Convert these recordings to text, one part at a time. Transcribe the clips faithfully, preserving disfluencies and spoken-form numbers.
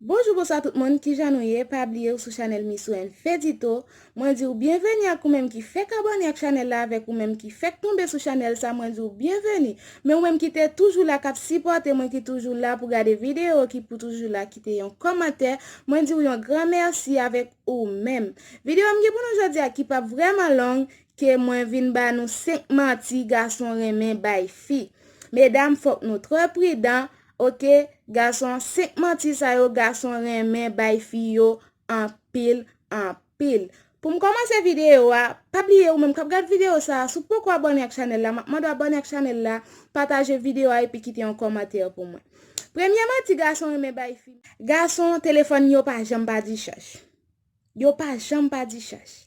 Bonjou, bonswa tout moun, kijan nou ye? Pa bliye ou sou chanèl Misou and Fedito. Mwen di w byenveni ak ou menm ki fèk abòne ak chanèl la, avèk ou menm ki fèk tonbe sou chanèl sa, mwen di w byenveni. Men ou menm ki te toujou la, k ap sipòte mwen, ki toujou la pou gade videyo, ki pou toujou la kite yon kòmantè, mwen di w yon gran mèsi avèk ou menm. Videyo m gen pou nou jodi a ki p ap vrèman long, ke mwen vin ba nou senk manti gason renmen bay fi. Medam, fòk nou trè pridan, oke? Gason, senk manti sa yo gason renmen bay fi yo anpil, anpil. Pou m kòmanse videyo a, pa bliye ou menm k ap gad videyo sa a, si w poko abòne ak chanèl la, m ap mande w abòne ak chanèl la, pataje videyo a epi kite yon kòmantè pou mwen. Premye manti gason renmen bay fi. Gason, telefòn yo pa janm pa dichaj. Yo pa janm pa dichaj.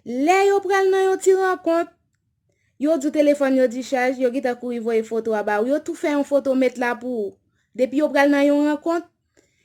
Lè yo pral nan yon ti rankont, yo di w telefòn yo dichaj, yo gentan kouri voye foto a ba ou. Yo tou fè yon foto met la pou ou. Depi yo pral nan yon rankont,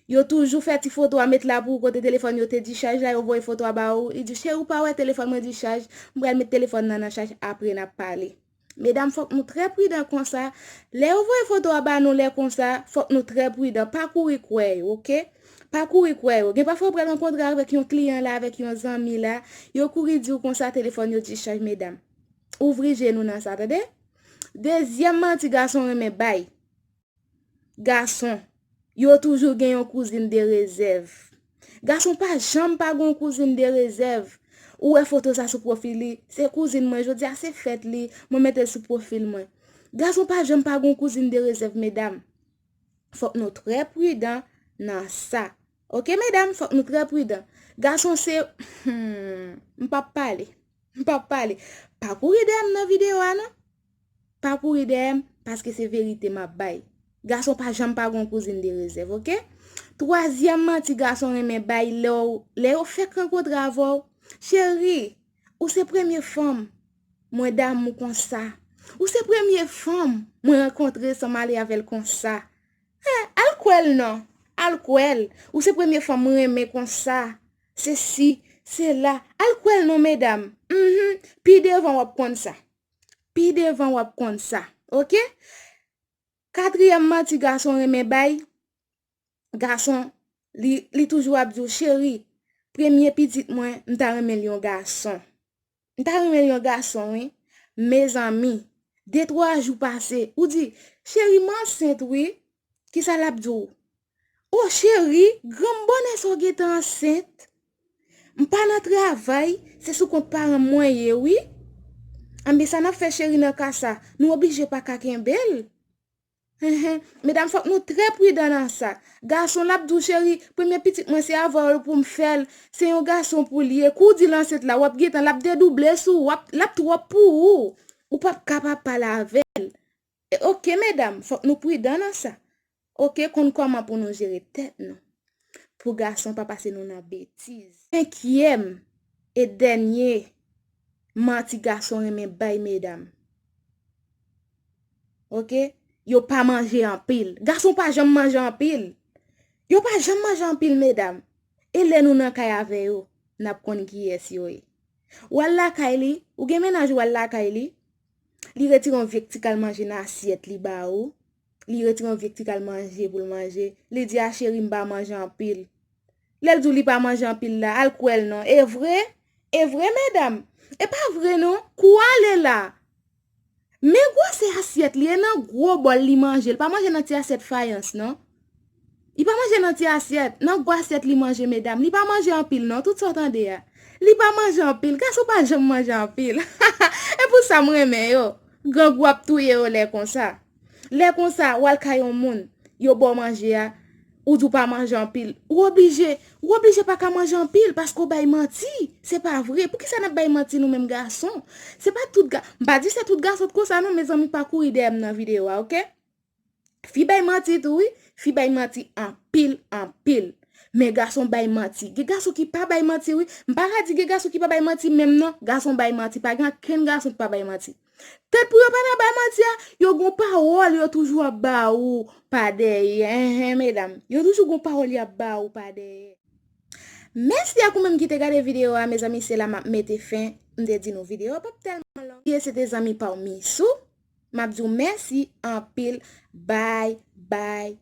yo toujou fè ti foto a met la pou ou kote telefòn yo te dichaj la, yo voye foto a ba ou. Li di, "Cheri, ou pa wè telefòn mwen dichaj, m pral met telefòn nan nan chaj, apre n ap pale." Medam, fòk nou trè pridan konsa. Lè yo voye foto a ba nou lè konsa, fòk nou trè pridan. Pa kouri kwè yo, oke? Pa kouri kwè yo. Gen pafwa ou pral rankontre avèk yon kliyan la, avèk yon zanmi la, yo kouri di w konsa telefòn yo dichaj, medam. Ouvri je nou nan sa, tande? Dezyèm manti gason renmen bay. Gason, yo toujou gen yon kouzin de rezèv. Gason pa janm pa gen yon kouzin de rezèv. Ou wè foto sa sou pwofil li, se kouzin mwen, jodi a se fèt li, mwen mete l sou pwofil mwen. Gason pa janm pa gen yon kouzin de rezèv, medam. Fòk nou trè pridan nan sa. Oke, medam, fòk nou trè pridan. Gason se, hmm, m p ap pale. M p ap pale. Pa kouri dèyè m nan videyo a, non. Pa kouri dèyè m, paske se verite m ap bay. Gason pa janm pa gen yon kouzin de rezèv, oke? Twazyèm manti gason renmen bay lè w, lè yo fèk rankontre avè w. Cheri, ou se premye fanm mwen damou konsa. Ou se premye fanm mwen rankontre san m ale avè l konsa. Hen, al kwè l non. Al kwè l. Ou se premye fanm mwen renmen konsa. Se si, se la. Al kwè l non, medam. Mhm. Pi devan w ap konn sa. Pi devan w ap konn sa. Oke? Katriyèm manti gason renmen bay. Gason, li, li toujou ap di w, "Cheri, premye pitit mwen, m ta renmen l yon gason." M ta renmen l yon gason, wi. Mezanmi, de twa jou pase, ou di, "Cheri, m ansent, wi." Kisa l ap di w? "O cheri, granm bonè sa w gentan ansent? M pa nan travay, se sou kont paran m mwen ye, wi." Anben, sa n ap fè cheri nan ka sa? Nou oblije pa ka kenbe l. Hen, hen. Medam, fòk nou trè pridan nan sa. Gason l ap di w, "Cheri, premye pitit mwen se avè w pou m fè l. Se yon gason pou l ye." Kou w di l ansent la, w ap gentan, l ap dedouble sou ou, w ap, l ap twòp pou ou. Ou p ap kapab pale avè l. E, oke, medam, fòk nou pridan nan sa. Oke, konn kòman pou nou jere tèt nou. Pou gason pa pase nou nan betiz. Senkyèm e dènye manti gason renmen bay medam. Oke? Yo pa manje anpil. Gason pa janm manje anpil. Yo pa janm manje anpil, medam. E lè nou nan kay avè yo, n ap konn kiyès yo ye. W al lakay li, ou gen mennaj ou al lakay li, li retire yon vye ti kal manje nan asyèt li ba ou, li retire yon vye ti kal manje pou l manje, li di, "A cheri, m pa manje anpil." Lè l di w li pa manje anpil la, al kwè l non. E vre? E vre, medam? E pa vre non. Kou ale la. Men gwosè asyèt li, e nan gwo bòl li manje. Li pa manje nan ti asyèt fayans non. Li pa manje nan ti asyèt, nan gwo asyèt li manje, medam. Li pa manje anpil non, tout sa w tande a. Li pa manje anpil, gason pa janm manje anpil. E pou sa m renmen yo. Grangou ap touye yo lè konsa. Lè konsa, w al kay yon moun, yo ba w manje a, ou di w pa manje anpil. Ou oblije, ou oblije pa ka manje anpil paske w bay manti. Se pa vre. Poukisa n ap bay manti nou menm gason? Se pa tout ga-, m pa di se tout gason t konsa non, mezanmi, pa kouri dèyè m nan videyo a, oke? Fi bay manti tou, wi. Fi bay manti anpil, anpil. Men gason bay manti. Gen gason ki pa bay manti, wi. M pa ka di gen gason ki pa bay manti menm non. Gason bay manti. Pa gen okenn gason ki pa bay manti. Tèt pou yo pa nan bay manti a, yo gon pawòl yo toujou ap ba ou pa dèyè. Enhen, medam. Yo toujou gon pawòl y ap ba ou pa dèyè. Mèsi ak ou menm ki te gade videyo a, mezanmi, se la m ap mete fen. M te di nou videyo a p ap tèlman long. Ye, se te zanmi pa w Misou. M ap di w mèsi anpil. Bye, bye,